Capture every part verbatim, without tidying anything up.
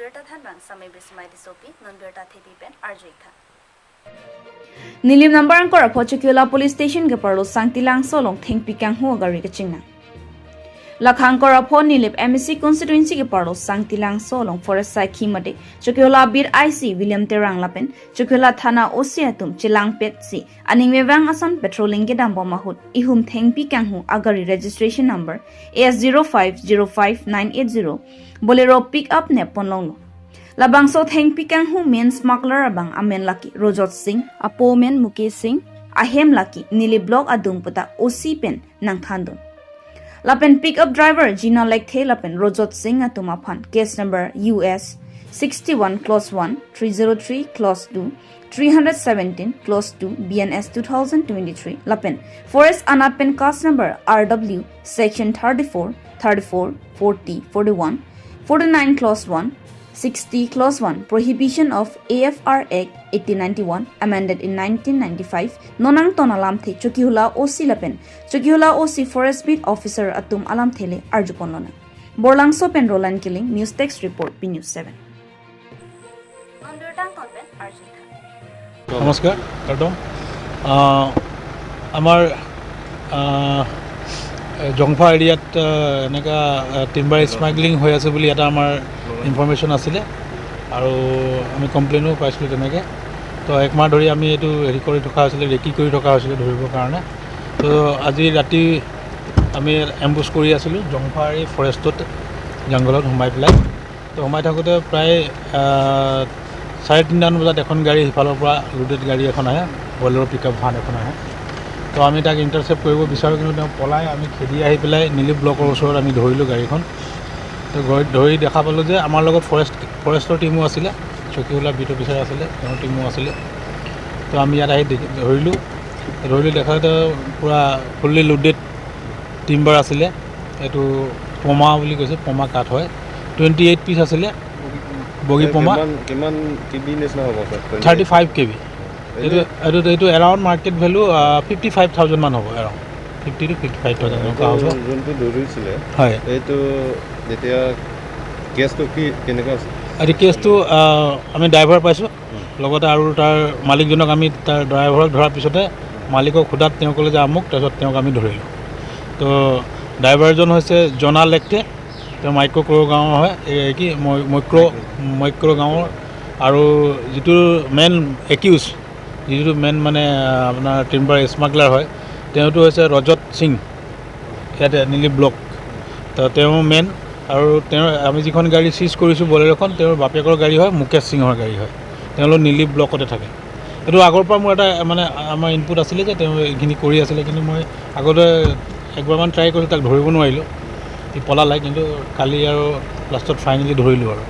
Birta thanbang Samai Bismai Tissopi, non birta thepi pen arju-ik tha. Nilip number angkor apho Chokihola Police Station keparlo Sangtilangso along thengpi kanghu agari kachingnang. Lakha angkor apho Nilip M A C constituency keparlo Sangtilangso along forest sakhi mate Chokihola Bir I C William Terang lapen Chokihola Thana O C atum chelangpetsi aning mevang ason patrolling kedambom ahut ihum thengpi kanghu agari registration number A S zero five zero five nine eight zero Bolero pickup neppon longlo. Labangso thengpi kanghu main smuggler abang amen lake Rojot Singh, apo men Mukesh Singh, ahem lake Nilip Block adung puta O C pen nangthandun. Lapen pickup driver Jina Lekthe lapen Rojot Singh atum aphan case number U S sixty-one clause one, three zero three clause two, three hundred seventeen clause two, B N S two thousand twenty-three lapen forest anat pen case number R W section thirty-four, thirty-four, forty, forty-one, forty-nine clause one, sixty clause one, prohibition of A F R Act eighteen ninety-one amended in nineteen ninety-five, non angton alamthe Chokihola O C lapen Chokihola O C forest beat officer atum alamthe le arjupon lonang. Borlangso pen Roland Killing, news desk report, B News seven. Non birta angton pen arju-ik tha. নমস্কাৰ, কাৰ্ডম। আহ, আমাৰ, আহ, জংফা এৰিয়াত, আহ, এনেকা, আহ, timber smuggling হৈ আছে বুলি এটা আমাৰ ইনফৰমেশ্যন আছিলে আৰু আমি কমপ্লেইনো পাইছিলোঁ তেনেকে। তো একমাহ ধৰি আমি এইটো হেৰি কৰি থকা হৈছিলে, ৰেকি কৰি থকা হৈছিলে ধৰিবৰ কাৰণে। তো আজি ৰাতি আমি এম্বুছ কৰি আছিলোঁ জংফাৰ এই ফৰেষ্টত, জংঘলত সোমাই পেলাই। তো সোমাই থাকোঁতে প্ৰায়, আহ, চাৰে তিনিটামান বজাত এখন গাড়ী সিফালৰ পৰা লোডেড গাড়ী এখন আহে, বলেৰ' পিকআপ ভান এখন আহে। তো আমি তাক ইণ্টাৰচেপ্ট কৰিব বিচাৰোঁ, কিন্তু তেওঁ পলাই। আমি খেদি আহি পেলাই নিলিপ ব্লকৰ ওচৰত আমি ধৰিলোঁ গাড়ীখন। তো গৈ ধৰি দেখা পালোঁ যে আমাৰ লগত ফৰেষ্ট, ফৰেষ্টৰ টিমো আছিলে, চকীহোলা বিট অফিচাৰ আছিলে, তেওঁৰ টিমো আছিলে। তো আমি ইয়াত আহি দেখি, ধৰিলোঁ। ধৰিলোঁ, দেখাতে পূৰা ফুল্লি লোডেড টিম্বাৰ আছিলে। এইটো পমা বুলি কৈছে, পমা কাঠ হয়। টুৱেণ্টি এইট পিচ আছিলে বগী পমা। কিমান, কিমান কেবি নিচিনা হ'ব, ছাৰ? Thirty five KB. এইটো, এনে এইটো, এইটো এৰাউণ্ড মাৰ্কেট ভেলু, আহ, ফিফটি ফাইভ থাউজেণ্ড মান হ'ব, around fifty two fifty five thousand এনেকুৱা হ'ব। এইটো যোনটো ধৰিছিলে, হয়। এইটো যেতিয়া কেছটো কি, কেনেকুৱা আছিল? এইটো কেছটো, আহ, আমি ড্ৰাইভাৰ পাইছোঁ, লগতে আৰু তাৰ মালিকজনক আমি, তাৰ ড্ৰাইভাৰক ধৰাৰ পিছতে মালিকক সোধাত তেওঁ ক'লে যে আমুক, তাৰপিছত তেওঁক আমি ধৰিলোঁ। তো ড্ৰাইভাৰজন হৈছে জনা লেকটে, তেওঁ মাইক্ৰ' ক্ৰ' গাঁৱৰ হয়, এই কি মই-, মৈক্ৰ', মৈক্ৰ' গাঁৱৰ। আৰু যিটো মেইন একিউজ, যিটো মেইন মানে, আহ, আপোনাৰ টিম্বাৰ স্মাগলাৰ হয়, তেওঁতো হৈছে ৰজত সিং, ইয়াতে নিলিপ ব্লক। তো তেওঁ মেইন। আৰু তেওঁৰ, আমি যিখন গাড়ী চিজ কৰিছোঁ বলেৰ'খন, তেওঁৰ বাপেকৰ গাড়ী হয়, মুকেশ সিঙৰ গাড়ী হয়, তেওঁলোক নিলিপ ব্লকতে থাকে। এইটো আগৰ পৰা মোৰ এটা মানে আমাৰ ইনপুট আছিলে যে তেওঁ এইখিনি কৰি আছিলে, কিন্তু মই আগতে একবাৰমান ট্ৰাই কৰিলোঁ, তাক ধৰিব নোৱাৰিলোঁ, সি পলালে। কিন্তু কালি আৰু লাষ্টত ফাইনেলি ধৰিলোঁ আৰু।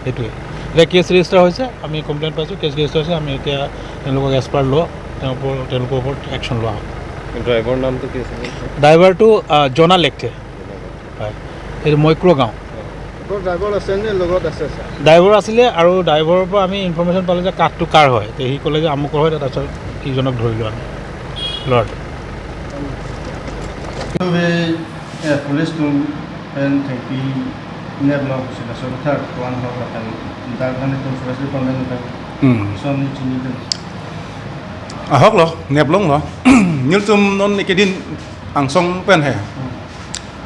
সেইটোৱে। এতিয়া কেছ ৰেজিষ্টাৰ হৈছে, আমি কমপ্লেইন পাইছোঁ, কেছ ৰেজিষ্টাৰ হৈছে, আমি এতিয়া তেওঁলোকক এজ পাৰ ল', তেওঁৰ ওপৰত, তেওঁলোকৰ ওপৰত একশ্যন লোৱা হ'ব। ড্ৰাইভাৰ নামটো কি আছিলে? ড্ৰাইভাৰটো, আহ, জনা লেকটে। হয়, এইটো মৈক্ৰ' গাঁও। ড্ৰাইভাৰ আছে নে লগত আছে, ছাৰ? ড্ৰাইভাৰ আছিলে আৰু ড্ৰাইভাৰৰ পৰা আমি ইনফৰমেশ্যন পালোঁ যে কাঠটো কাৰ হয়। তে সি ক'লে যে আমুকৰ হয়, তাৰপিছত সিজনক ধৰিলোঁ আমি, ল'ৰাটো। Pen, eh, police atum pen thengpi nep lo pusi laso kethar tuan ho lapen dak dan itu forest department pen Hmm. Son ni chini pen. Ahok lo, nep longlo. Nelitum non ekedin angsong pen he.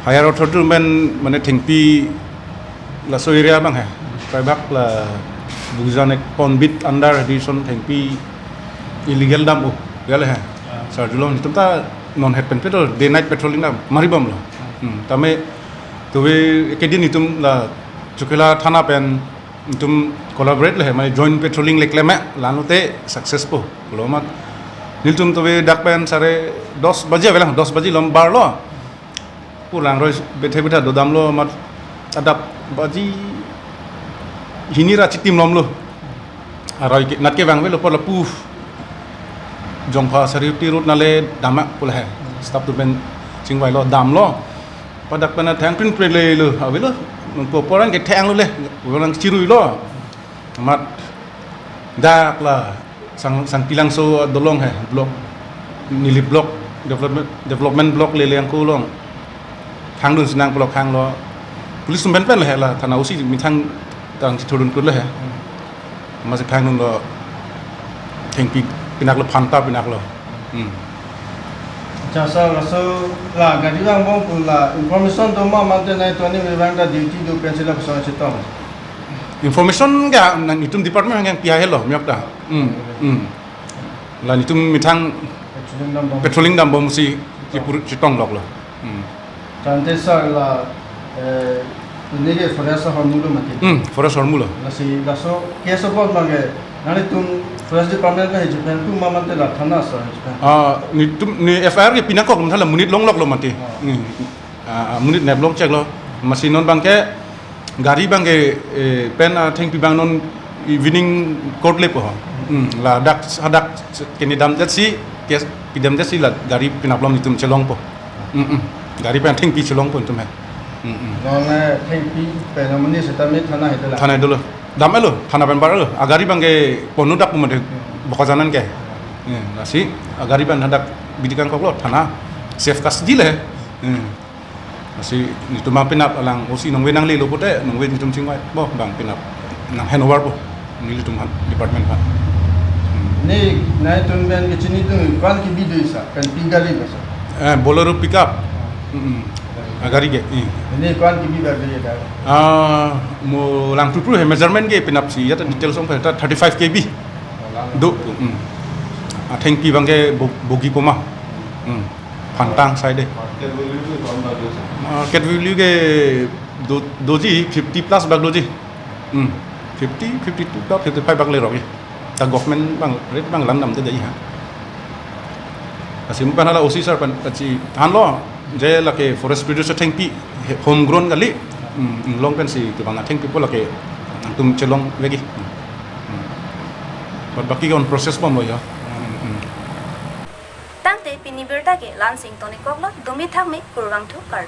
Higher authority pen mane thengpi laso area abang he. Praibhak la Bugjan ek pon bit under adison thengpi illegal dam o, ya le he. Sir, julong nelitum ta non het pen petrol, day night patrolling dam, mari bom lo. Hmm, tame, tuwe ekedin nelitum la Chokihola thana pen nelitum collaborate le he, mane joint patrolling le klem he, la-an lote successful. Lo mat, nelitum tuwe dak pen sare dos baji avelang, dos baji lom bar lo. Pu langroi bethe betha dodam lo mat adap baji hini ra chitim lom lo. Aroi ke, nat kevang avelo pu lapu Jongpha Sariuti road nale dam ma pu le he. Staff atum pen chingvai lo dam lo. Pu dak pen thang pin pre le lo avelo. Nungpo porang ke thang lo le. Porang chirui lo. Mat dak la Sang, Sangtilangso dolong he, block, Nilip block, development, development block lele angko along. Thangdun sinang block hang lo. Police atum pen pen le he la, thana O C methang Tang chithurun kulo he. Hmm. Masi phang lo thengpi pinaklo, phanta pinaklo. Hmm. Acha sir, laso la gari vangbom pu la information do ma mate nangtum ni vang ta duty do pensi la kosonsi chetong? Information ke nangtum department hang pi helo, miok ta. Hmm. Hmm. La nelitum methang patrolling dambom, patrolling dambomsi chipur chetong loklo. Hmm. Tangte sir la, eh, neli ke forest ahormu lo mati. Hmm, forest ahormu lo. Lasi laso case abang ke nanglitum forest department ke hejipen tu ma mate la thana sir hejipen? Ah, nelitum ne F I R ke pinangkok, mate la monit longloklo mati. Ah. Hmm. Ah, monit neplong cheklo. Masi non abang ke gari abang ke, eh, pen, ah, thengpi abang non evening court lepo ho. Hmm, ladak hadak kini damjatsi, case pidamjatsi la gari pinaplom nelitum chelongpo. Hmm, hmm. Gari pen thengpi chelongpo nelitum he. Hmm, hmm. Non, eh, thengpi pen amani setame thana hedola? Thana hedo lo. Dam-et lo, thana pen bar lo. Agari abang ke ponno dak mate Bokajan an ke. Hmm, lasi agari pen hadak bidi kangkok lo, thana safe custody le. Hmm. Lasi nelitum ma penap alang O C nongve nanglelo pote, nongve nelitum chingvai. Bo, abang penap nang hand over po nelitum aphan, department aphan. Hmm. Ne nangtum pen kechini atum ko-an kebi do sir, pen pi gari ba sir? Eh, Bolero pickup. Hmm. Agari ke. Hmm. Ne ko-an kebi ba gari ta? Ah, mo lang pru pru he, measurement ke penapsi, ya ta details ong ta thirty-five K B. Oh, lang. Do. Hmm. Ah, thengpi abang ke bo-, bogi poma. Hmm. Phantang side. Market value ke ko-an bak do sir? Market value ke do, doji, fifty plus bak doji. Hmm. Fifty, fifty-two bak, fifty-five bak lerok ji. Ta government abang, rate abang lang damde dei ha. Lasi mo pen hala O C sir pen kachethanlo, je lake forest produce thengpi, he, home grown kali. Hmm, inglong pensi kevang athengpi po lake nangtum chelongvekji. Hmm. But baki ke on process bomlo ya. Hmm, hmm. Tangte pini birta ke la-ansi ingtonikoklo, dome thakme, kurvangthu, kardom.